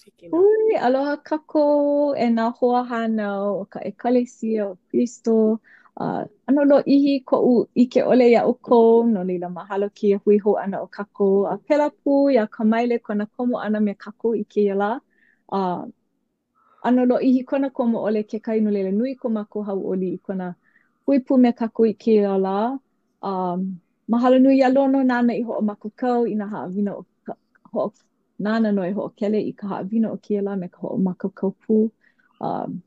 Hiki nō. Hui, aloha kākou e nā hoa hānau o ka ʻEkalesia o Kristo. Uh, ʻano lōʻihi koʻu ʻike ʻole iā ʻoukou, no laila mahalo kēia hui hou ʻana o kākou. A pēlā pū iā Kamaile kona komo ʻana me kākou i kēia lā. Uh, ʻano lōʻihi kona komo ʻole kekahi, no laila nui ko mākou hauʻoli i kona hui pū me kākou i kēia lā. Um, mahalo nui iā Lono nāna i hoʻomākaukau i nā haʻawina o ka hoʻo nāna nō e hoʻokele i ka haʻawina o kēia lā me ka hoʻomākaukau pū. Um,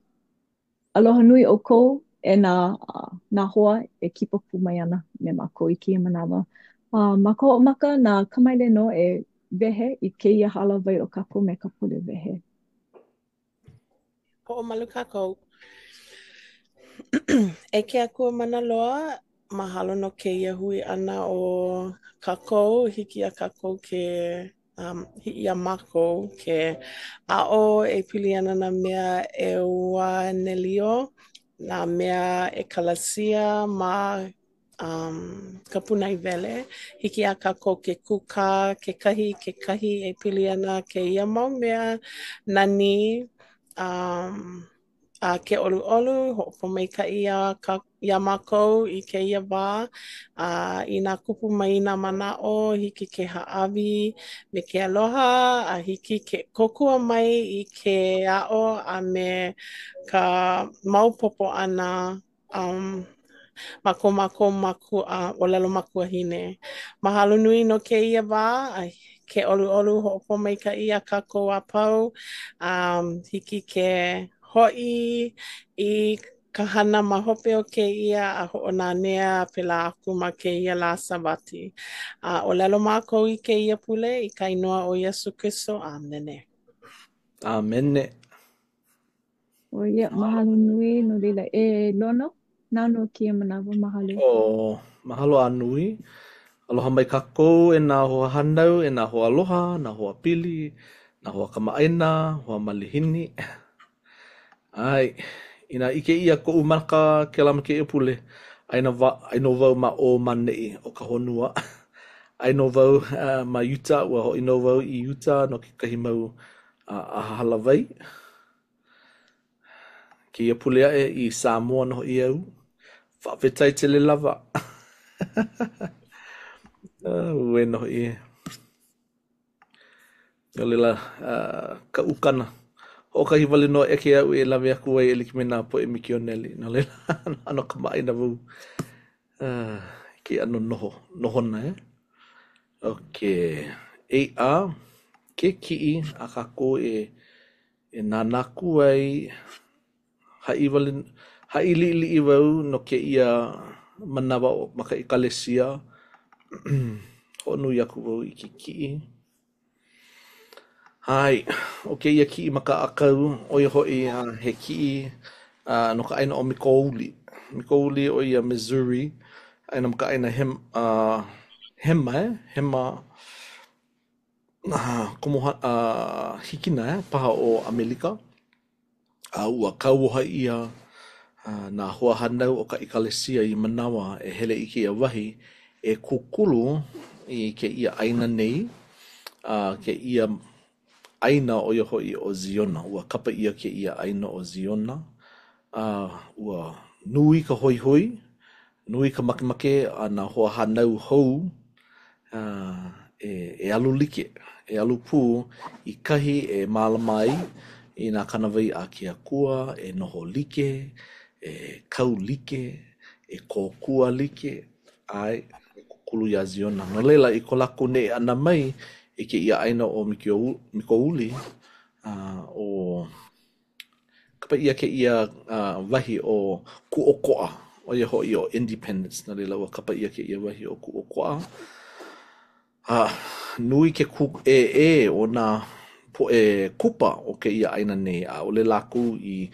aloha nui ʻoukou e nā, uh, nā hoa e kipa pū mai ana me mākou i kēia manawa. Uh, ma ka hoʻomaka, na Kamaile nō e wehe i kēia hālāwai o kākou me ka pule wehe. Hoʻomalu kākou. E ke Akua mana loa, mahalo no kēia hui ʻana o kākou. Hiki iā kākou ke um, hiki iā mākou ke aʻo e pili ana nā mea ʻeuanelio, nā mea ʻekalesia ma um, ka pūnaewele. Hiki iā kākou ke kūkā kekahi i kekahi e pili ana kēia mau mea nani um, a ke ʻoluʻolu, hoʻopōmaikaʻi iā, ka, iā mākou i kēia wā. A inā kupu mai nā manaʻo, hiki ke hāʻawi me ke aloha a hiki ke kōkua mai i ke aʻo a me ka maopopo ʻana um, ma ko mākou maku, uh, ʻōlelo makuahine. Mahalo nui no kēia wā, a ke ʻoluʻolu hoʻopōmaikaʻi iā kākou a pau. Um, hiki ke hoʻi i ka hana ma hope o kēia a hoʻonanea pēlā aku ma kēia lā Sābati. A ʻōlelo mākou i kēia pule i ka inoa o Iesū Kristo. ʻĀmene. ʻĀmene. ʻO ia, mahalo nui no laila e Lono, nāu nō kēia manawa, mahalo. Oh, mahalo a nui. Aloha mai kākou e nā hoa hānau, e nā hoa aloha, nā hoa pili, nā hoa kamaʻāina, hoa malihini. ʻAe, inā ʻike ʻia koʻu maka kēlā me kēia pule, aia nō aia nō wau ma ʻō ma ʻaneʻi o ka honua. Aia nō wau ma Utah, ua hoʻi nō wau i Utah no kekahi mau ʻaha hālāwai. Kēia pule aʻe i Samoa nō hoʻi au. Faafetai tele lava. Auē nō hoʻi e. No laila, uh, ka ukana. Hoʻokahi wale nō ʻeke aʻu e lawe aku ai e like me nā poʻe mikioneli. No laila, ʻano kamaʻāina wau uh, ke ʻano noho, nohona, eh? Okay. Eiʻa, ke kiʻi a kākou e E nānā aku ai, haʻi wale, haʻi liʻiliʻi wau no kēia manawa ma ka ʻekalesia. Hoʻonui aku wau i ke kiʻi. ʻAe, ʻo kēia kiʻi ma ka ʻākau, ʻo ia hoʻi he kiʻi no ka ʻāina ʻo Mikouli. Mikouli ʻo ia Missouri, ʻāina ma ka ʻāina hem, hema, eh? Hema. Komohana, a hikina eh, paha o ʻAmelika, a ua kauoha ʻia nā hoahānau o ka ʻekalesia i manawa e hele i kēia wahi e kūkulu i kēia ʻāina nei, a kēia ʻāina ʻo ia hoʻi ʻo Ziona. Ua kapa ʻia kēia ʻāina ʻo Ziona, a ua nui ka hoihoi, nui ka makemake a nā hoahānau hou e, e alu like, e alu pū i kahi e mālama ai i nā kānāwai a ke Akua, e noho like, e kau like, e kōkua like, ʻae, e kūkulu iā Ziona. No laila, i ko lākou neʻe ʻana mai i kēia ʻāina ʻo Mikouli, a ʻo Kapa ʻia kēia wahi ʻo Kūʻokoʻa, ʻo ia hoʻi ʻo Independence, no laila ua kapa ʻia kēia wahi ʻo Kūʻokoʻa. A nui ke kūʻēʻē o nā poʻe kupa o kēia ʻāina nei, ʻaʻole lākou i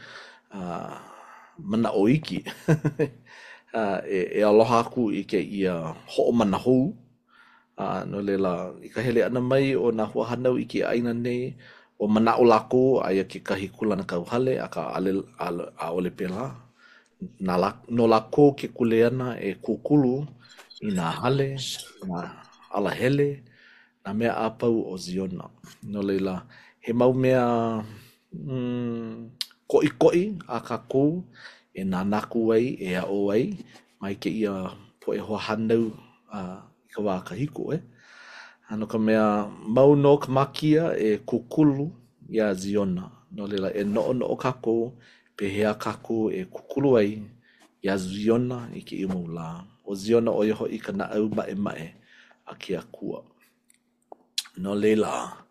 manaʻo iki e aloha aku i kēia hoʻomana hou. A no laila, i ka hele ʻana mai o nā hoahānau i kēia ʻāina nei, ua manaʻo lākou aia kekahi kūlanakauhale, akā ʻaʻole, ʻaʻole pēlā. Na lā, no lākou ke kuleana e kūkulu i nā hale, nā alahele, nā mea a pau o Ziona. No laila, He mau mea mm, koʻikoʻi a kākou e nānā aku ai, e aʻo ai mai kēia poʻe hoahānau a i ka wā kahiko, e. A no ka mea, mau nō ka mākia e kūkulu iā Ziona. No laila, e noʻonoʻo kākou pehea kākou e kūkulu ai iā Ziona i kēia mau lā. ʻO Ziona ʻo ia hoʻi ka naʻau maʻemaʻe a ke Akua. No laila,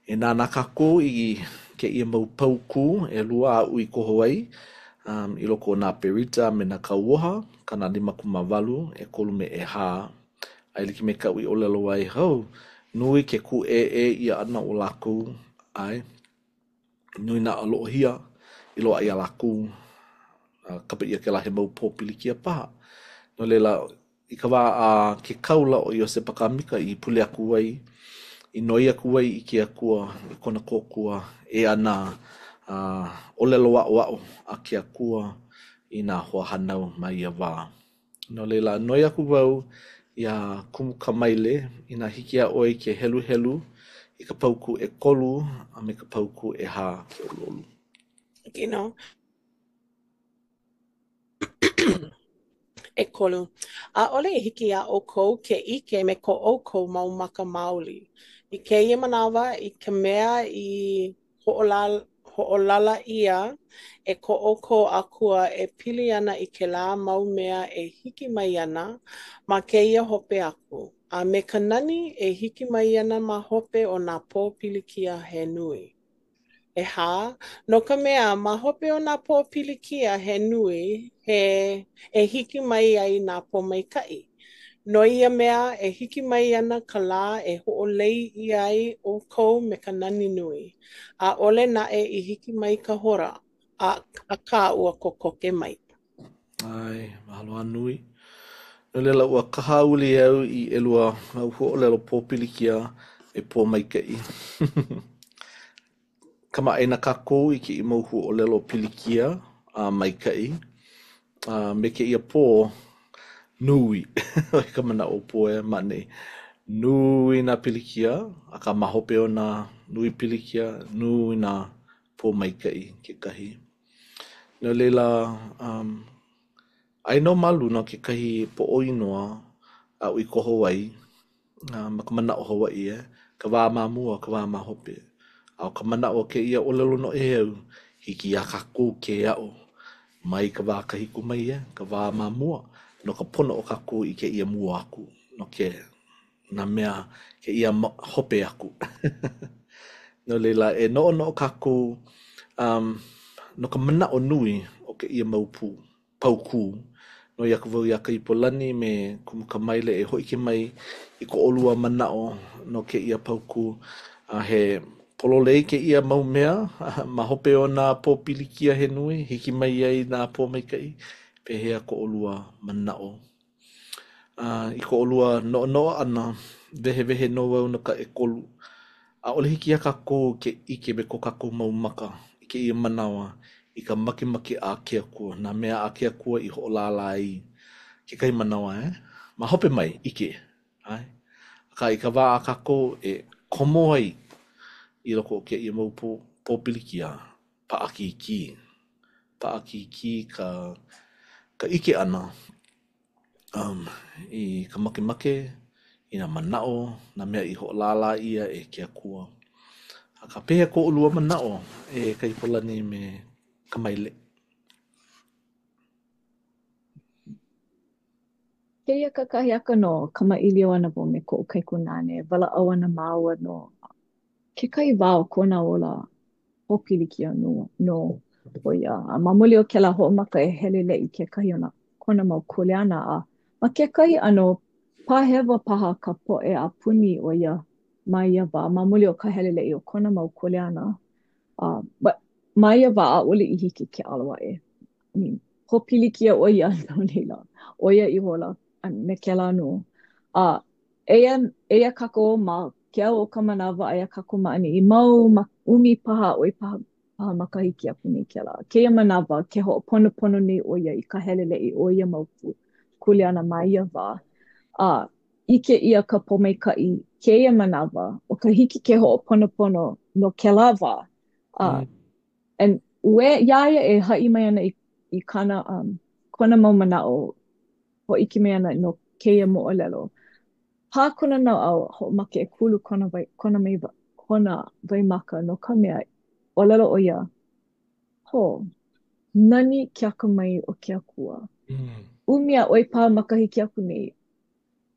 e nānā kākou i kēia mau paukū ʻelua aʻu i koho ai um, i loko o nā Berita a me nā Kauoha, 58, ʻekolu me ʻehā. A e like me kaʻu i ʻōlelo ai, hou, nui ke kūʻēʻē ʻia ʻana o lākou, ʻae, nui nā loʻohia i loaʻa iā lākou, a kapa ʻia kēlā he mau pōpilikia paha. No laila, I ka wā a ke kāula ʻo Iosepa Kamika i pule aku ai, i noi aku ai i ke Akua i kona kōkua, eia nā ʻōlelo aʻoaʻo a ke Akua i nā hoahānau ma ia wā. No laila, noi aku wau iā Kumu Kamaile inā hiki iā ʻoe ke heluhelu i ka paukū ʻekolu a me ka paukū ʻehā ke ʻoluʻolu. You know. ʻEkolu, ʻaʻole i hiki iā ʻoukou ke ʻike me ko ʻoukou mau maka maoli. I kēia manawa, i ka mea i hoʻolālā ʻia e ko ʻoukou Akua e pili ana i kēlā mau mea e hiki mai ana ma kēia hope aku, a me ka nani e hiki mai ana ma hope o nā pōpilikia he nui. ʻEhā, no ka mea, ma hope o nā pōpilikia he nui, he e hiki mai ai nā pōmaikaʻi. No ia mea, e hiki mai ana ka lā e hoʻolei ʻia ai ʻoukou me ka nani nui. ʻAʻole naʻe i hiki mai ka hora, a, akā ua kokoke mai. ʻAe, mahalo a nui. No laila, ua kahauli au i ʻelua mau huaʻōlelo pōpilikia me pōmaikaʻi. Kamaʻāina kākou i kēia mau huaʻōlelo pilikia a maikaʻi, a me kēia pō nui, ʻo ia ka manaʻo pō e ma ʻaneʻi. Nui nā pilikia, akā ma hope o nā nui pilikia, nui nā pōmaikaʻi kekahi. No laila, um, aia nō ma luna kekahi poʻo inoa aʻu i koho ai uh, ma ka manaʻo Hawaiʻi, eh? Ka wā ma mua, ka wā ma hope. A ʻo ka manaʻo o kēia ʻōlelo noʻeau, hiki iā kākou ke aʻo mai ka wā kahiko mai, eh? Ka wā ma mua, no ka pono o kākou i kēia mua aku, no ke nā mea kēia hope aku. No laila, e noʻonoʻo kākou um, no ka manaʻo nui o kēia mau pū, paukū. Noi aku wau iā Kaipolani me Kumu Kamaile e hōʻike mai i ko ʻolua manaʻo no kēia paukū. A he pololei kēia mau mea ma hope o nā pōpilikia he nui, hiki mai ai nā pōmaikaʻi. Pehea ko ʻolua manaʻo? A i ko ʻolua noʻonoʻo ʻana, wehewehe nō wau no ka ʻekolu. ʻAʻole hiki iā kākou ke ʻike me ko kākou mau maka i kēia manawa i ka makemake a ke Akua, nā mea a ke Akua i hoʻolālā ai kekahi manawa, eh? Ma hope mai, ʻike, ʻae? Akā, i ka wā a kākou e komo ai i loko o kēia mau pō, pōpilikia, paʻakikī, paʻakikī ka, ka ʻike ʻana um, i ka makemake, i nā manaʻo, nā mea i hoʻolālā ʻia e ke Akua. Akā, pehea ko ʻolua manaʻo e Kaipolani me Kamaile? Kēia kakahiaka nō, kamaʻilio ana wau me koʻu kaikunāne, walaʻau ana māua no kekahi wā o kona ola pōpilikia nō nō ʻo ia. A ma muli o kēlā hoʻomaka e heleleʻi kekahi o nā kona mau kuleana a ma kekahi ʻano pāhewa paha ka poʻe a puni ʻo ia ma ia wā ma muli o ka heleleʻi o kona mau kuleana. A but ma ia wā ʻaʻole i hiki ke ʻalo aʻe. I mean, pōpilikia ʻo ia no laila, ʻo ia ihola me kēlā nō. A eia, eia kākou ma ke au o ka manawa aia kākou ma ʻaneʻi mau ma ʻumi paha ʻoi paha paha makahiki aku nei kēlā. Kēia manawa ke hoʻoponopono nei ʻo ia i ka heleleʻi o ia mau kuleana ma ia wā. A ʻike ʻia ka pōmaikaʻi kēia manawa ʻo ka hiki ke hoʻoponopono. no kēlā wā. A Mm. and ue, iā ia e haʻi mai ana i, i kāna, um, kona mau manaʻo, hōʻike mai ana no kēia moʻolelo. Pā kona naʻau, hoʻomaka e kulu kona wai, kona, mai, kona waimaka no ka mea, ʻōlelo ʻo ia, Hō, nani ke akamai o ke Akua. Mm. ʻUmi a ʻoi paha makahiki aku nei,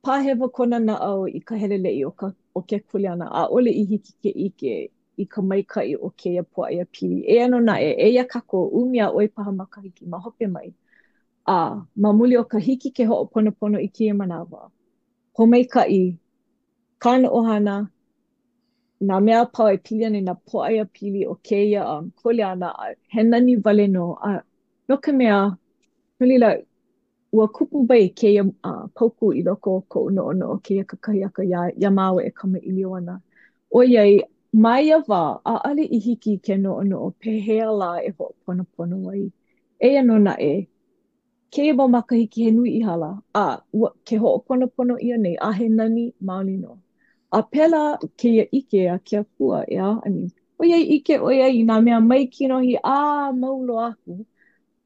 pāhewa kona naʻau i ka heleleʻi o ka o ke kuleana, ʻaʻole i hiki ke ʻike i ka maikaʻi o kēia pōʻaiapili. Eia nō naʻe, eia kākou, ʻumi a ʻoi paha makahiki ma hope mai. A ma muli o ka hiki ke hoʻoponopono i kēia manawa, pōmaikaʻi kāna ʻohana, nā mea a pau e pili ana i nā pōʻaiapili o kēia um, kuleana, a he nani wale nō. A no ka mea, no laila, ua kupu mai kēia uh, paukū i loko o koʻu noʻonoʻo kēia kakahiaka iā, iā māua e kamaʻilio ana. ʻOiai, ma ia wā, ʻaʻole i hiki ke noʻonoʻo pehea lā e hoʻoponopono ai. Eia nō naʻe, kēia mau makahiki he nui i hala, a ua ke hoʻoponopono ʻia nei, a he nani maoli nō. A pēlā kēia ʻike a ke Akua, ʻeā? I mean, ʻoiai ʻike ʻo ia i nā mea mai kinohi a mau loa aku,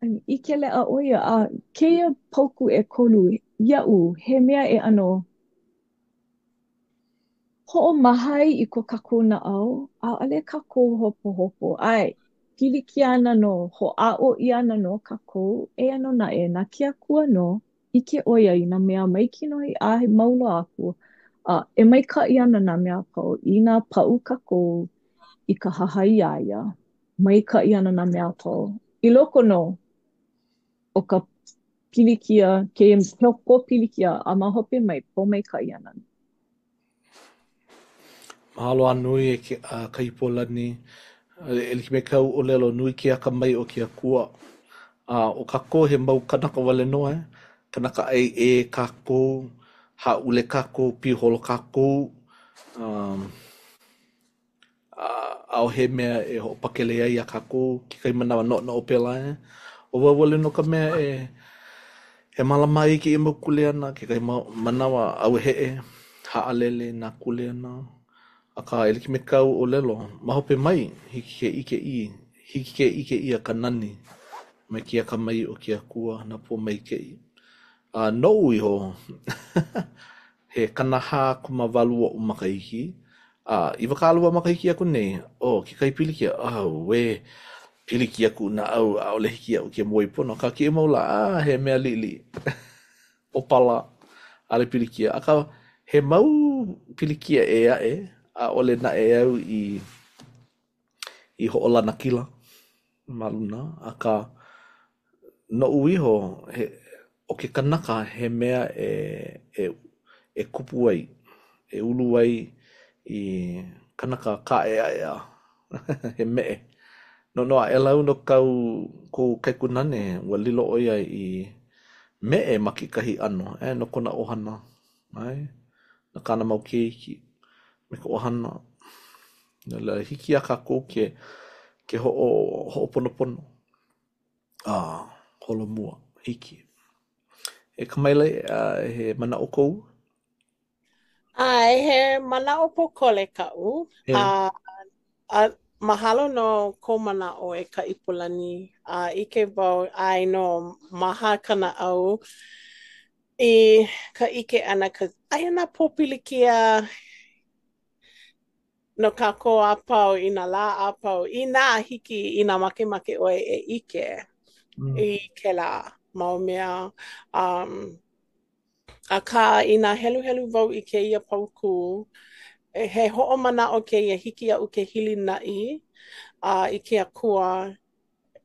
I mean, ʻike leʻa ʻo ia, a kēia paukū ʻekolu, iaʻu, he mea e ʻano hoʻomaha ai i ko kākou naʻau, ʻaʻole kākou hopohopo. ʻAe, pilikia ana nō, hoʻāʻo ʻia ana nō kākou, eia nō naʻe, na ke Akua nō, ʻike ʻo ia i nā mea mai kinohi a mau loa aku, a e maikaʻi ana nā mea a pau inā paʻu kākou i ka hahai iā ia, maikaʻi ana nā mea a pau. I loko nō o ka pilikia, kēia pōpilikia, a ma hope mai, pōmaikaʻi ana. Mahalo a nui e ke, a Kaipolani. E like me kāu ʻōlelo, nui ke akamai o ke Akua. A ʻo kākou he mau kanaka wale nō, eh? Kanaka ʻaiʻē kākou, hāʻule kākou, piholo kākou. Um, a ʻaʻohe mea e hoʻopakele ai iā kākou kekahi manawa noʻonoʻo pēlā eh. ʻO wau wale nō ka mea e e mālama ai i kēia mau kuleana, kekahi mau manawa ʻauheʻe, haʻalele nā kuleana. Akā, e like me kāu ʻōlelo, ma hope mai, hiki ke ʻike i, hiki ke ʻike ʻia ka nani me ke akamai o ke Akua, nā pōmaikaʻi. A noʻu iho, He 48 oʻu makahiki, a 20 makahiki aku nei, ʻo kekahi pilikia, auē, pilikia kuʻu naʻau, ʻaʻole hiki iaʻu ke moe pono, akā kēia mau lā, a he mea liʻiliʻi, ʻōpala, ʻaʻole pilikia, akā he mau pilikia ʻē aʻe, ʻaʻole naʻe au i i hoʻolanakila ma luna, akā, noʻu iho, he, ʻo ke kanaka he mea e, e, e kupu ai, e ulu ai i kanaka kāʻeʻaʻeʻa, he meʻe. Noʻonoʻo aʻela au no kāu, kou kaikunāne, ua lilo ʻo ia i meʻe ma kekahi ʻano, eh, no kona ʻohana, ʻae, na kāna mau keiki me ka ʻohana. No laila, hiki iā kākou ke, ke hoʻo, hoʻoponopono a holomua, hiki. E Kamaile, he manaʻo kou? ʻAe, he manaʻo pōkole kaʻu. E. A, a mahalo no kou manaʻo e ka Ipolani. A ʻike wau, ʻae nō, maha ka naʻau i ka ʻike ʻana, 'cause aia nā pōpilikia no kākou a pau i nā lā a pau, inā hiki, inā makemake ʻoe e ʻike mm. i kēlā mau mea. Um, akā, inā heluhelu wau i kēia paukū, he hoʻomanaʻo kēia hiki iaʻu ke hilinaʻi uh, i ke Akua.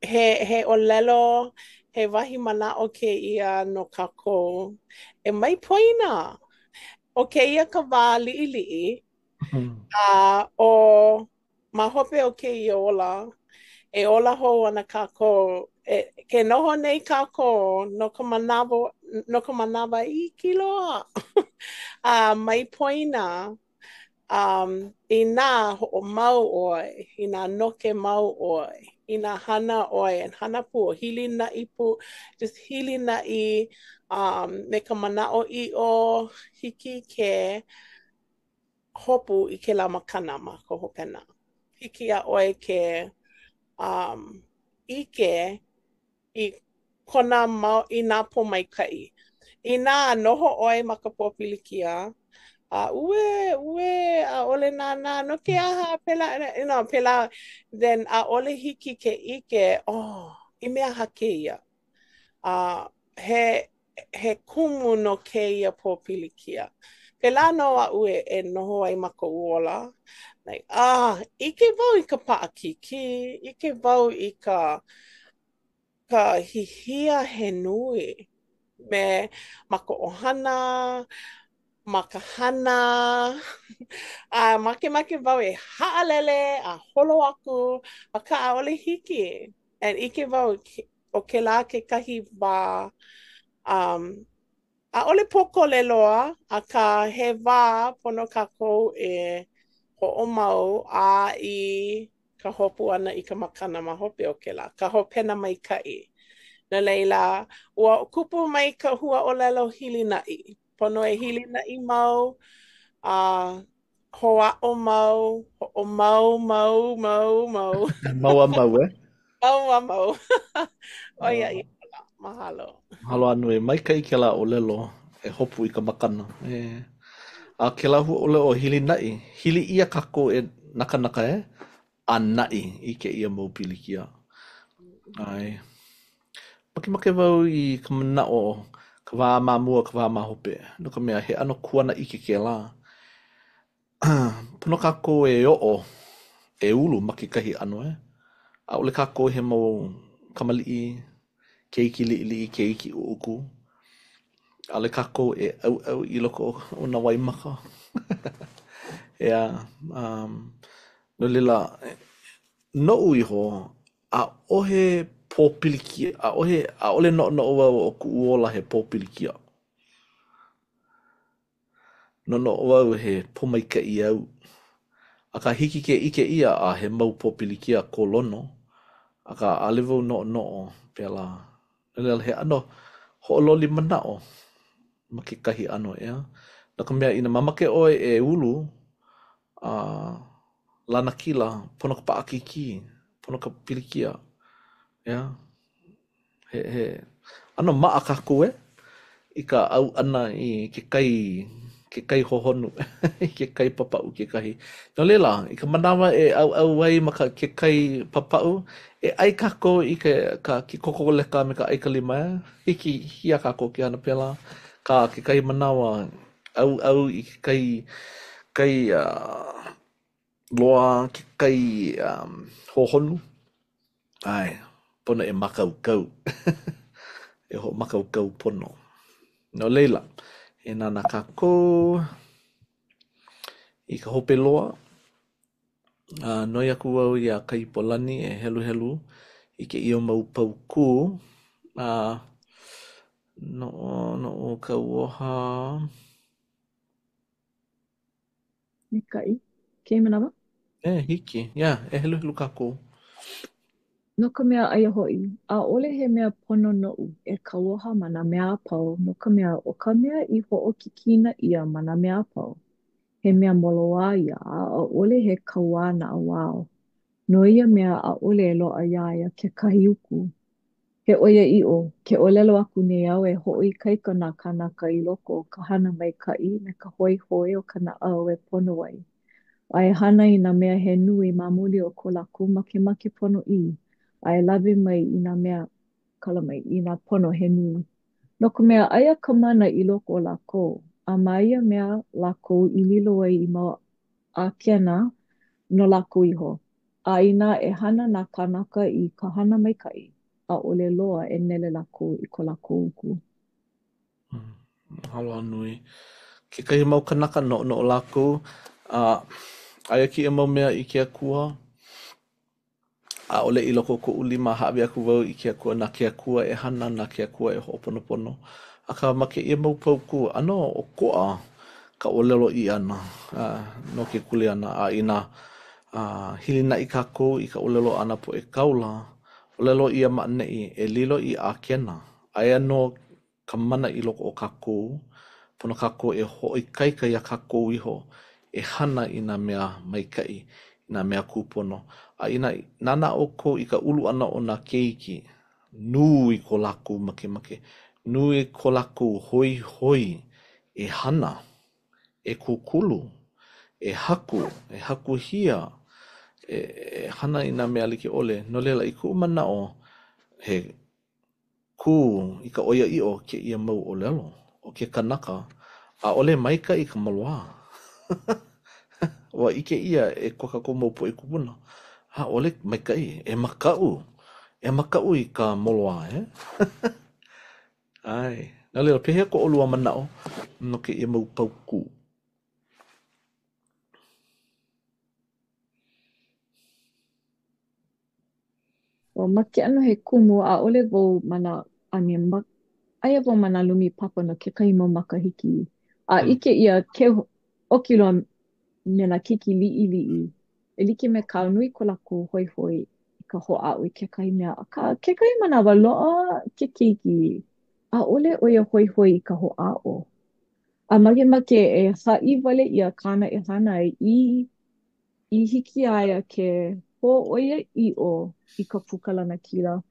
He, he ʻōlelo, he wahi manaʻo kēia no kākou. E mai poina! ʻO kēia ka wā liʻiliʻi, A ʻo ma hope o kēia ola, e ola hou ana kākou. E, ke noho nei kākou no ka manawa, no ka manawa iki loa. A mai poina, um, inā hoʻomau ʻoe, inā noke mau ʻoe, inā hana ʻoe, and hana pū, hilinaʻi pū, just hilinaʻi um, me ka manaʻoʻiʻo, hiki ke hopu i kēlā makana ma ka hopena. Hiki iā ʻoe ke um, ʻike i kona mau, i nā pōmaikaʻi. Inā noho ʻoe ma ka pōpilikia, a uē, uē, ʻaʻole nānā, no ke aha, pēlā, you know, pēlā, then ʻaʻole hiki ke ʻike, oh, i mea aha kēia? A he, he kumu no kēia pōpilikia. Pēlā nō aʻu e, e noho ai ma koʻu ola. Like, ah, ʻike wau i ka paʻakikī, ʻike wau i ka ka hihia he nui me ma ka ʻohana, ma ka hana, a makemake wau e haʻalele a holo aku, akā ʻaʻole hiki. And ʻike wau ʻo kēlā kekahi wā um, ʻaʻole pōkole loa, akā he wā pono kākou e hoʻomau a i ka hopu ʻana i ka makana ma hope o kēlā, ka hopena maikaʻi. No laila, ua kupu mai ka huaʻōlelo hilinaʻi. Pono e hilinaʻi mau, a hoʻāʻo mau, hoʻomau, mau, mau, mau. Mau a mau, e? Mau a mau. ʻO ia ihola. Mahalo. Mahalo a nui. Maikaʻi kēlā ʻōlelo e hopu i ka makana. E. A kēlā huaʻōlelo ʻo hilinaʻi, hili ʻia kākou e nā kānaka e a naʻi i kēia mau pilikia. ʻAe. Makemake wau i ka manaʻo ka wā ma mua, ka wā ma hope, no ka mea, he ʻano kuanaʻike kēlā. Pono kākou e oʻo, e ulu ma kekahi ʻano, e. ʻAʻole kākou he mau kamaliʻi, keiki liʻiliʻi, keiki ʻuʻuku. ʻAʻole kākou e ʻauʻau i loko o nā waimaka. ʻEā, um, no laila, noʻu iho, ʻaʻohe pōpilikia, ʻaʻohe, ʻaʻole noʻonoʻo wau ʻo kuʻu ola he pōpilikia. Noʻonoʻo wau he pōmaikaʻi au. Akā hiki ke ʻike ʻia a he mau pōpilikia ko Lono, akā ʻaʻole wau noʻonoʻo pēlā. No laila he ʻano hoʻololi manaʻo ma kekahi ʻano, ʻeā? No ka mea, inā mamake ʻoe e ulu a lanakila, pono ka paʻakikī, pono ka pilikia, ʻeā? He, he ʻano maʻa kākou e i ka ʻau ʻana i ke kai, ke kai hohonu, i ke kai papaʻu kekahi. No laila, i ka manawa e ʻauʻau ai ma ka, ke kai papaʻu, e ʻai kākou i ke, ka, ke kokoleka me ka ʻaikalima e. Hiki, hiki iā kākou ke hana pēlā. Akā kekahi manawa, ʻauʻau i ke kai, kai uh, loa, ke kai um, hohonu. ʻAe, pono e mākaukau. E hoʻomākaukau pono. No laila, e nānā kākou i ka hope loa. A noi aku au iā Kaipolani e heluhelu i kēia mau paukū. A noʻonoʻo kauoha. Maikaʻi. Kēia manawa? E, hiki. Yeah, e heluhelu kākou. No ka mea, aia hoʻi, ʻaʻole he mea pono noʻu e kauoha ma nā mea a pau, no ka mea, ʻo ka mea i hoʻokikina ʻia ma nā mea a pau, he mea moloā ia, a ʻaʻole he kauā naʻauao. No ia mea, ʻaʻole e loaʻa iā ia kekahi uku. He ʻoiaʻiʻo, ke ʻōlelo aku nei au e hoʻoikaika nā kānaka i loko o ka hana maikaʻi me ka hoihoi o ka naʻau e pono ai, a e hana i nā mea he nui ma muli o ko lākou makemake ponoʻī, a e lawe mai i nā mea, kala mai, i nā pono he nui. No ka mea, aia ka mana i loko o lākou, a ma ia mea lākou i lilo ai i mau ʻākena no lākou iho. A inā e hana nā kānaka i ka hana maikaʻi, ʻaʻole loa e nele lākou i ko lākou uku. Mahalo a nui. Kekahi mau kanaka noʻonoʻo lākou, a aia kēia mau mea i ke Akua, ʻaʻole i loko o koʻu lima, hāʻawi aku wau i ke Akua, na ke Akua e hana, na ke Akua e hoʻoponopono. Akā, ma kēia mau paukū, ʻano ʻokoʻa ka ʻōlelo ʻī ʻana no ke kuleana, a inā A hilinaʻi kākou i ka ʻōlelo a nā poʻe kāula, ʻōlelo ʻia ma ʻaneʻi, e lilo i ʻākena. Aia nō ka mana i loko o kākou, pono kākou e hoʻoikaika iā kākou iho e hana i nā mea maikaʻi. i nā mea kūpono. A inā nānā ʻoukou i ka ulu ʻana o nā keiki, nui ko lākou makemake, nui ko lākou hoihoi e hana, e kūkulu, e haku, e hakuhia, e, e hana i nā mea like ʻole. No laila, i kuʻu manaʻo, he kū i ka ʻoiaʻiʻo kēia mau ʻōlelo o ke kanaka, ʻaʻole maikaʻi ka moloā. Ua ʻike ʻia e ko kākou mau poʻe kūpuna, ʻaʻole maikaʻi, e makaʻu, e makaʻu i ka moloā, eh? ʻAe. No laila, pehea ko ʻolua manaʻo no kēia mau paukū? Well, ma ke ʻano he kumu, ʻaʻole wau ma nā, I mean, ma, aia wau ma nā lumi papa no kekahi mau makahiki. A Mm. ʻike ʻia ke oki loa me nā keiki liʻiliʻi. E like me kāu, nui ko lākou hoihoi i ka hoʻāʻo i kekahi mea. Akā, kekahi manawa, loaʻa ke keiki, ʻaʻole ʻo ia hoihoi i ka hoʻāʻo. A makemake e haʻi wale ʻia kāna e hana ai i i hiki iā ia ke hōʻoiaʻiʻo i ka puka lanakila.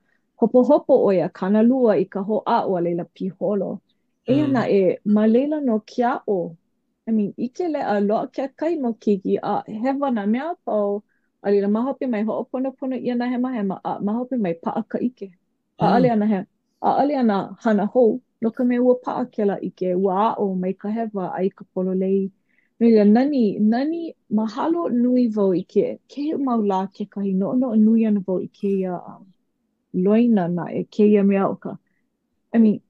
Hopohopo ʻo ia, kānalua i ka hoʻāʻo a laila piholo. Eia Mm. naʻe, ma laila nō ke aʻo. I mean, ʻike leʻa, loaʻa kekahi mau keiki a hewa nā mea a pau, a laila ma hope mai hoʻoponopono ʻia nā hemahema, a ma hope mai paʻa ka ʻike. Mm. ʻAʻole ana he, ʻaʻole ana hana hou, no ka mea ua paʻa kēlā ʻike, ua aʻo mai ka hewa a i ka pololei. No laila, nani, nani, mahalo nui wau i ke, kēia mau lā kekahi, noʻonoʻo nui ana wau i kēia um, loina naʻe, kēia mea o ka, I mean,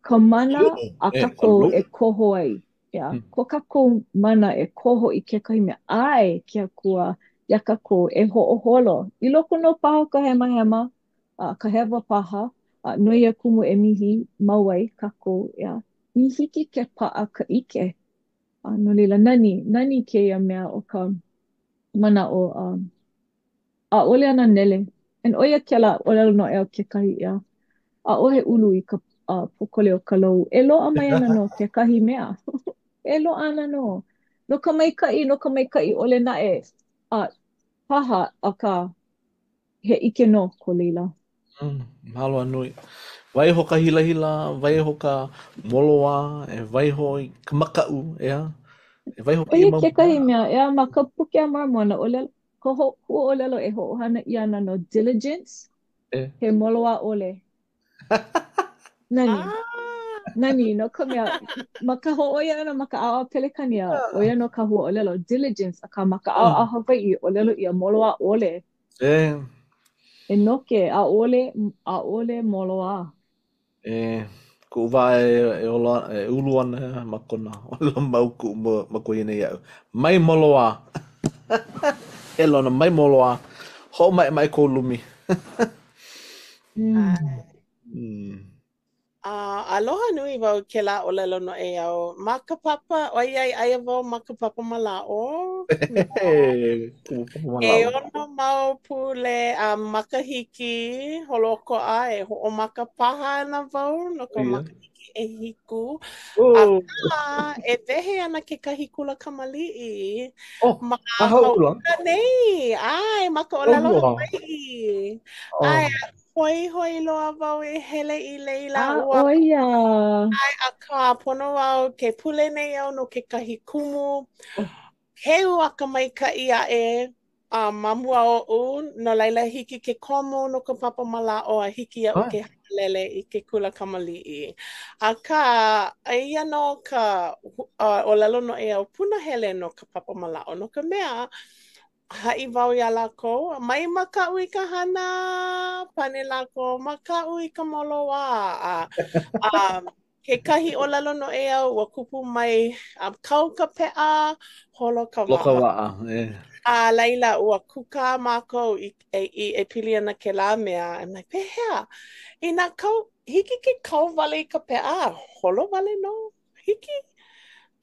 Ka mana Luʻu, a e, ka kākou luʻu. e koho ai, ʻeā, Mm. ko kākou mana e koho i kekahi mea, ʻae ke Akua iā kākou e hoʻoholo. I loko nō paha o ka hemahema, a ka hewa paha, a no ia kumu e mihi mau ai kākou, ʻeā, i hiki ke paʻa ka ʻike. A no laila, nani, nani kēia mea o ka manaʻo, a ʻaʻole ana nele. And ʻo ia kēlā ʻōlelo noʻeau kekahi, ʻeā. ʻAʻohe ʻulu i ka uh, pōkole o ka lou. E loaʻa mai ana nō kekahi mea. E loaʻa ana nō. No ka maikaʻi, no ka maikaʻi ʻole naʻe. A paha, akā, he ʻike nō ko laila. Mm, mahalo a nui. Waiho ka hilahila, waiho ka moloā, e waiho i ka makaʻu, ʻeā. E waiho ʻO kēia ia mau kekahi mea. mea, ʻeā, ma ka puke a Moramona, ʻōlelo, ka ho, huaʻōlelo e hoʻohana ʻia ana no diligence, E. he moloā ʻole. Nani. Ah! Nani, no ka mea, ma ka hōʻoia ʻana ma ka ʻaoʻao Pelekania, ʻo ia nō ka huaʻōlelo, diligence, akā ma ka ʻaoʻao Mm. Hawaiʻi, ʻōlelo ʻia moloā ʻole. E. E noke, ʻaʻole, ʻaʻole moloā. E, kuʻu wā e, e ola, e ulu ana ma Kona, ʻōlelo mau kuʻu makuahine iaʻu, mai moloā. E Lona, mai moloā. Hoʻomaʻemaʻe kou lumi. Mm. Mm. A aloha nui wau kēlā ʻōlelo noʻeau ma ka papa, ʻoiai aia wau ma ka papa mālaaʻo. Kumu papa mālaaʻo. ʻEono mau pule a makahiki holoʻokoʻa e hoʻomaka paha ana wau no ka makahiki ʻehiku. Oh. Akā, e wehe ana kekahi kula kamaliʻi Oh, ma ma Hauʻula. Hauʻula nei. ʻAe, ma ka ʻōlelo Hawaiʻi. ʻAe, Oh. Hoihoi loa wau e hele i laila. A Ua ʻo ia. ʻae, akā, pono au ke pule nei au no kekahi kumu keu a ka maikaʻi aʻe a ma mua oʻu, no laila hiki ke komo no ka papa mālaaʻo a hiki iaʻu ke haʻalele i ke kula kamaliʻi. Akā, eia nō ka ʻōlelo noʻeau punahele no ka papa mālaaʻo, no ka mea, Haʻi wau iā lākou, mai makaʻu i ka hana, pane lākou, makaʻu i ka moloā. A, a kekahi ʻōlelo noʻeau, ua kupu mai, a kau ka peʻa, holo ka Holo ka waʻa. waʻa, e. A laila, ua kūkā mākou i, e, i, e pili ana kēlā mea. I'm like, pehea? Inā kau, hiki ke kau wale i ka peʻa, holo wale nō? Hiki?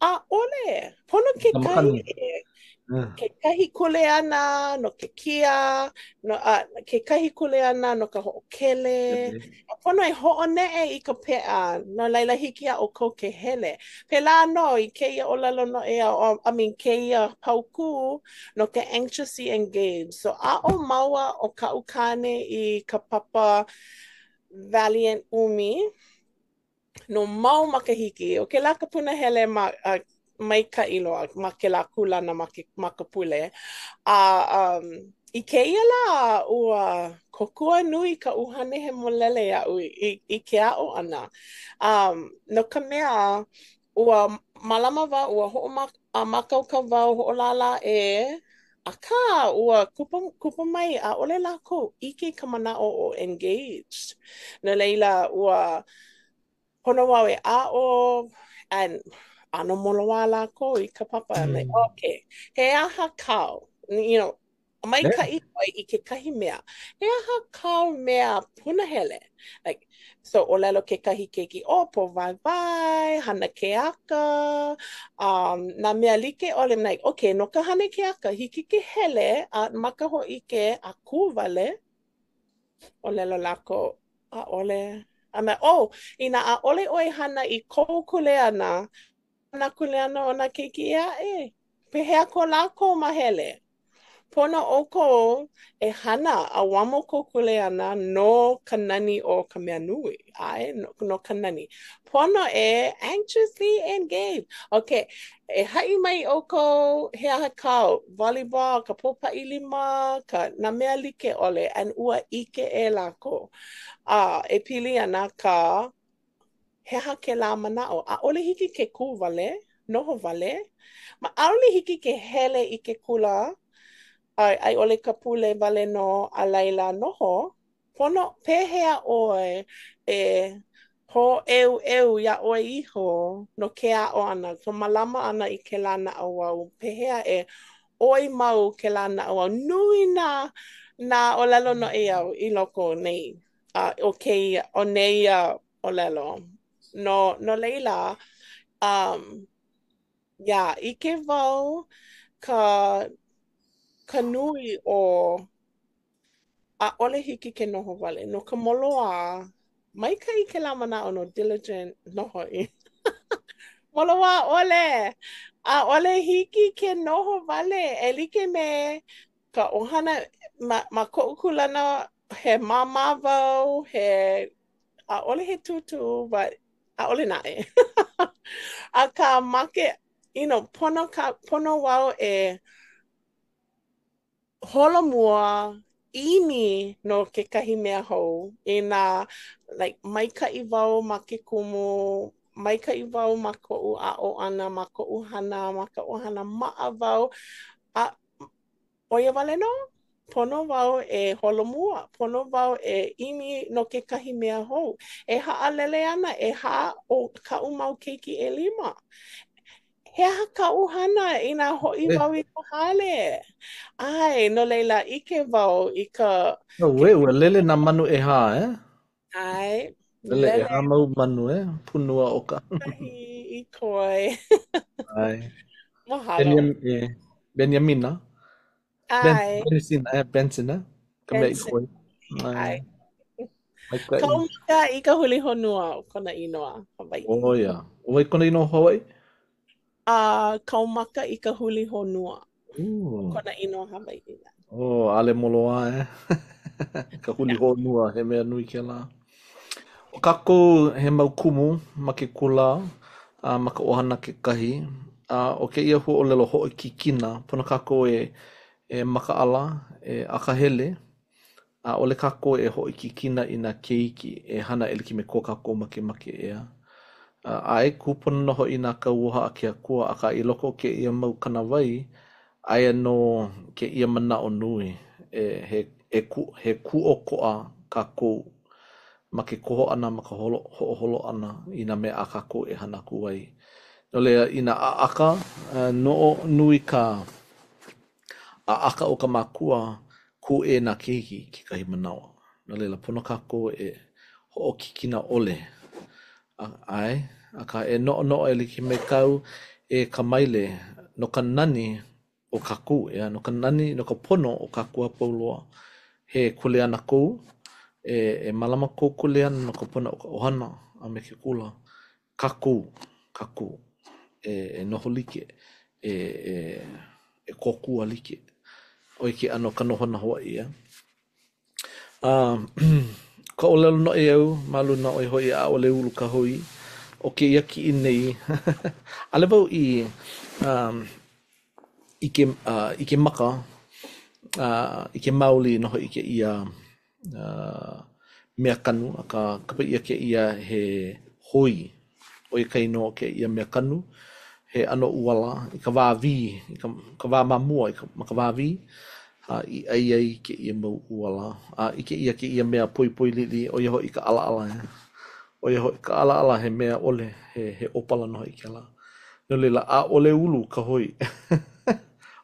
ʻAʻole. Pono Ka kekahi makani. e. Kekahi kuleana no ke kia, no, a kekahi kuleana no ka hoʻokele. A pono e hoʻoneʻe i ka peʻa, no laila hiki iā ʻoukou ke hele. Pēlā nō i kēia ʻōlelo noʻeau, I mean kēia paukū no ka anxiously engaged. So aʻo māua ʻo kaʻu kāne i ka papa Valiant ʻUmi no mau makahiki. ʻO kēlā ka punahele ma, uh, maikaʻi loa ma kēlā kūlana ma, ke, ma ka pule. A um, i kēia lā, ua kōkua nui ka ʻUhane Hemolele iaʻu i, i, i ke aʻo ʻana. Um, no ka mea, ua mālama wau, ua hoʻomākaukau wau, hoʻolālā ʻē, akā, ua kupa, kupa mai, ʻaʻole lākou ʻike i ka manaʻo o engaged. No laila, ua pono wau e aʻo and ʻano moloā lākou i ka papa. I'm like, okay, he aha kāu? You know, maikaʻi ʻoe i kekahi mea. He aha kāu mea punahele? Like, so ʻōlelo kekahi keiki, oh, pōwaewae, hana keaka, um, nā mea like ʻole. I'm like, okay, no ka hana keaka, hiki ke hele a ma ka hōʻike a kū wale, ʻōlelo lākou, ʻaʻole. I'm like, oh, inā ʻaʻole ʻoe hana i kou kuleana, nā kuleana o nā keiki ʻē aʻe, pehea ko lākou mahele? Pono ʻoukou e hana ʻauamo kou kuleana no ka nani o ka mea nui, ʻae, no, no ka nani. Pono e anxiously engage. Okay, e haʻi mai ʻoukou he aha kāu volleyball, ka pōpaʻi lima, ka nā mea like ʻole, and ua ʻike ʻē lākou. A e pili ana ka he aha kēlā manaʻo? ʻAʻole hiki ke kū wale, noho wale. Ma ʻaʻole hiki ke hele i ke kula a, a i ʻole ka pule wale nō a laila noho. Pono, pehea ʻoe e hōʻeuʻeu iā ʻoe iho no ke aʻo ʻana, ka mālama ʻana i kēlā naʻauao, pehea e ʻoi mau kēlā naʻauao. Nui nā, nā ʻōlelo noʻeau i loko nei, a o kēia, o nēia ʻōlelo. No, no laila, um, yeah, ʻike wau ka, ka nui o ʻAʻole hiki ke noho wale. No ka moloā, maikaʻi kēlā manaʻo no diligent nō hoʻi. Moloā ʻole! ʻAʻole hiki ke noho wale e like me ka ʻohana ma, ma koʻu kūlana he māmā wau, he ʻaʻole he tūtū, but ʻaʻole naʻe. Akā, ma ke, you know, pono ka, pono wau e holomua, ʻimi no kekahi mea hou. Inā like maikaʻi wau ma ke kumu, maikaʻi wau ma koʻu aʻo ʻana, ma koʻu hana, ma ka ʻohana, maʻa wau, a ʻo ia wale nō, pono wau e holomua, pono wau e ʻimi no kekahi mea hou. E haʻalele ana ʻehā o kaʻu mau keiki ʻelima. He aha kaʻu hana inā hoʻi wau i ka hale? ʻAe, no laila, ʻike wau i ka... Auē, ua lele nā manu ʻehā, eh? ʻAe, lele. Lele ʻehā mau manu, eh? Pūnua o ka... Kahi i koe. ʻAe. Mahalo. Beniam, eh, Beniamina. ʻAe. Benson, eh, Benson, eh? Ka mea i koe. ʻAe. Maikaʻi. Kaumaka i ka huli honua ʻo kona inoa Hawaiʻi. ʻO ia. ʻO wai kona inoa Hawaiʻi? A Kaumaka i ka huli honua. ʻO kona inoa Hawaiʻi. Oh, ʻaʻole moloā, eh? Ka huli honua, he mea nui kēlā. ʻO kākou he mau kumu ma ke kula a ma ka ʻohana kekahi, a ʻo kēia huaʻōlelo hoʻokikina, pono kākou e e makaʻala, e akahele, ʻaʻole kākou e hoʻokikina i nā keiki e hana e like me ko kākou makemake, ʻeā. ʻAe, kūpono nō hoʻi nā kauoha a ke Akua, akā i loko o kēia mau kānāwai, aia nō kēia manaʻo nui, e he e kū he kūʻokoʻa kākou ma ke koho ʻana ma ka holo hoʻoholo ʻana i nā mea a kākou e hana aku ai. No laila, inā ʻaʻaka nō nui ka ʻaʻaka o ka makua, kūʻē nā keiki kekahi manawa. No laila, pono kākou e hoʻokikina ʻole. ʻAe, akā e noʻonoʻo e like me kāu e Kamaile, no ka nani. o kākou, ʻeā, no ka nani, no ka pono o kākou a pau loa. He kuleana kou, e, e mālama kou kuleana no ka pono o ka ʻohana a me ke kula. Kākou, kākou, e, e noho like, e, e, e kōkua like. ʻO ia ke ʻano o ka nohona Hawaiʻi, ʻeā. A ka ʻōlelo noʻeau ma luna ʻo ia hoʻi ʻaʻole ulu ka hoi o kēia kiʻi nei. ʻAʻole wau i um ʻike uh ʻike maka uh ʻike maoli nō hoʻi i kēia uh mea kanu akā kapa ʻia kēia he hoi. ʻO ia ka inoa o kēia mea kanu, he ʻano ʻuala i ka wā wī, i ka, ka wā ma mua, i ka, ma ka wā wī, a i ʻai ai kēia mau ʻuala. A ʻike ʻia kēia mea poepoe liʻiliʻi, ʻo ia hoʻi ka ʻalaʻala. ʻO ia hoʻi ka ʻalaʻala he mea ʻole, he, he ʻōpala nō hoʻi kēlā. No laila, ʻaʻole ulu ka hoi.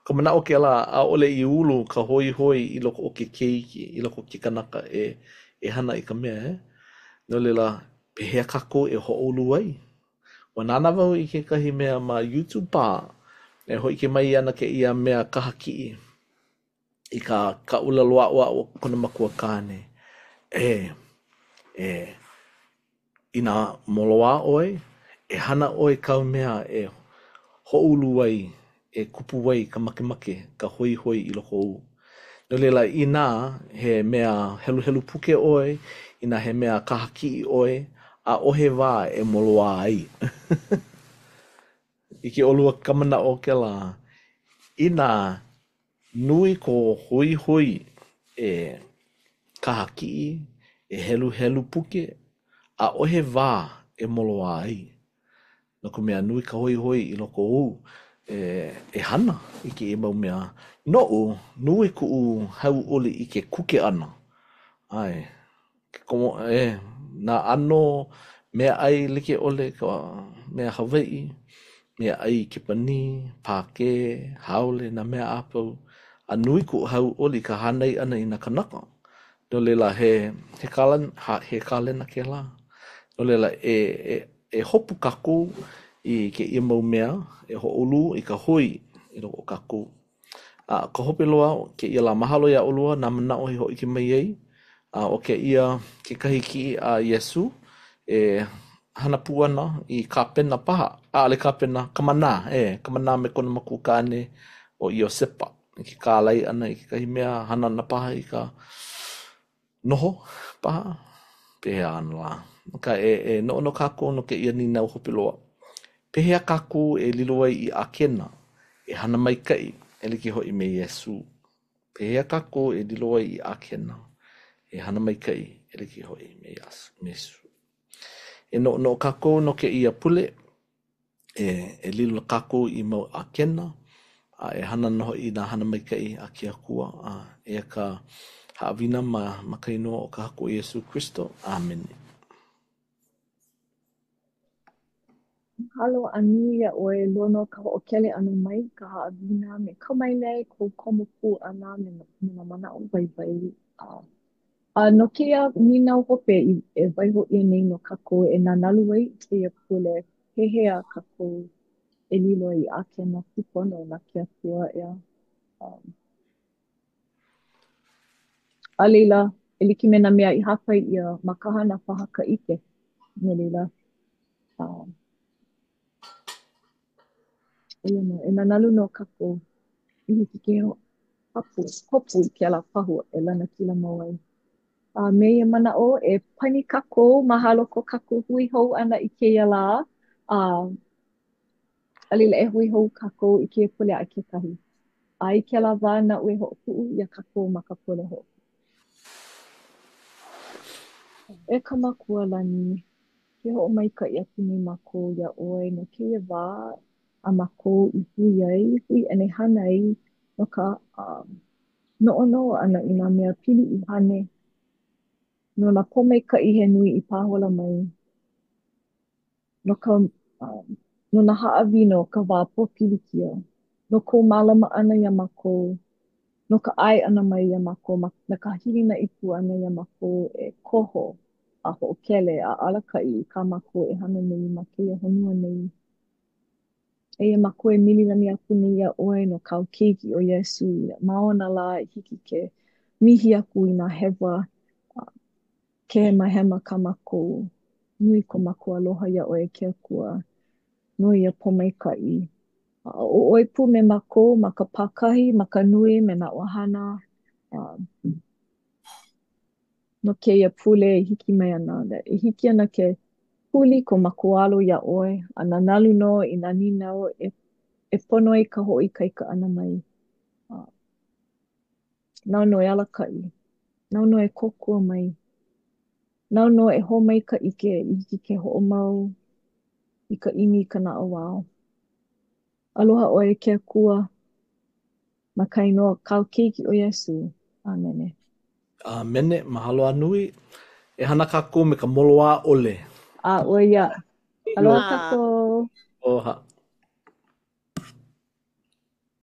ka manaʻo kēlā, ʻaʻole i ulu ka hoihoi i loko o ke keiki, i loko o ke kanaka e, e hana i ka mea, e. No laila, Pehea kākou e hoʻoulu ai? Ua nānā wau i kekahi mea ma YouTube paha, e hōʻike mai ana kēia mea kaha kiʻi i ka ka ʻōlelo aʻoaʻo a kona makua kāne, E, e, inā moloā ʻoe, e hana ʻoe kāu mea e hoʻoulu ai e kupu ai ka makemake, ka hoihoi i loko ou. No laila, inā he mea heluhelu puke ʻoe, inā he mea kaha kiʻi ʻoe, ʻaʻohe wā e moloā ai. ʻIke ʻolua ka manaʻo o kēlā, inā nui kou hoihoi e kaha kiʻi, e heluhelu puke, ʻaʻohe wā e moloā ai. No ka mea, nui ka hoihoi i loko ou e, e hana i kēia mau mea. Noʻu, nui kuʻu hauʻoli i ke kuke ʻana. ʻAe, ke komo, e, nā ʻano meaʻai like ʻole, ka mea Hawaiʻi, meaʻai Kepanī, Pākē, haole, nā mea a pau. A nui kuʻu hauʻoli i ka hānai ʻana i nā kanaka. No laila, he, he kālena, he kālena kēlā. No laila, e, e, E hopu kākou i kēia mau mea e hoʻoulu i ka hoi i loko o kākou. A ka hope loa o kēia lā, mahalo iā ʻolua nā manaʻo i hōʻike mai ai, a ʻo kēia kekahi kiʻi a Iesū e hana pū ana i kāpena paha, ʻaʻole kāpena, ka manā, e, ka manā me kona makuakāne ʻo Iosepa i ke kālai ʻana i kekahi mea, hana ana paha i ka Noho paha? Pehea ana lā? Akā, e, e noʻonoʻo kākou no kēia nīnau hope loa. Pehea kākou e lilo ai i ʻākena, e hana maikaʻi, e like hoʻi me Iesū? Pehea kākou e lilo ai i ʻākena, e hana maikaʻi, e like hoʻi me Iesū? E noʻonoʻo kākou no kēia pule. E, e lilo kākou i mau ʻākena, a e hana nō hoʻi i nā hana maikaʻi a ke Akua, a eia ka haʻawina ma, ma ka inoa o ka Haku ʻo Iesū Kristo. ʻĀmene. Mahalo a nui iā ʻoe Lono ka hoʻokele ʻana mai i ka haʻawina me Kamaile kou komo pū ʻana me, me nā manaʻo waiwai a A no kēia nīnau hope i e waiho ʻia nei no kākou e nanalu ai i kēia pule, pehea kākou e lilo ai i ʻākena kūpono na ke Akua, ʻeā? Um, a laila, e like me nā mea i hāpai ʻia, ma ka hana paha ka ʻike. No laila, um, ʻo ia nō, e nanalu nō kākou i hiki ke hapu, hopu i kēlā pahu e lanakila mau ai. A me ia manaʻo, e pani kākou, mahalo ko kākou hui hou ʻana i kēia lā, a a laila e hui hou kākou i kēia pule aʻe kekahi. A i kēlā wā naʻu e hoʻokuʻu iā kākou ma ka pule hoʻokuʻu. E ka Makua lani, ke hoʻomaikaʻi aku nei mākou iā ʻoe no kēia wā a mākou i hui ai, hui ʻenehana ai no ka um, noʻonoʻo ʻana i nā mea pili ʻuhane, no nā pōmaikaʻi he nui i pāhola mai, no ka um, no nā haʻawina o ka wā pōpilikia, no kou mālama ʻana iā mākou, no ka ʻae ʻana mai iā mākou ma, me ka hilinaʻi pū ʻana iā mākou e koho a hoʻokele a alakaʻi i kā mākou e hana nei ma kēia honua nei. Eia mākou e mililani aku nei iā ʻoe no kāu keiki ʻo Iesū, ma ona lā i hiki ke mihi aku i nā hewa, a ke hemahema kā mākou. Nui ko mākou aloha iā ʻoe e ke Akua, no ia pōmaikaʻi. A ʻo ʻoe pū me mākou ma ka pākahi, ma ka nui, me nā ʻohana, a no kēia pule e hiki mai ana, e hiki ana ke huli ko mākou alo iā ʻoe, a nanalu nō i nā nīnau e, e pono ai ka hoʻoikaika ʻana mai. A, nāu nō e alakaʻi, nāu nō e kōkua mai, nāu nō e hō mai ka ʻike i hiki ke hoʻomau i ka ʻimi i ka naʻauao. Aloha ʻoe e ke Akua. Ma ka inoa o kāu keiki ʻo Iesū. ʻĀmene. ʻĀmene. Mahalo a nui. E hana kākou me ka moloā ʻole. A ʻo ia. Aloha kākou. Aloha.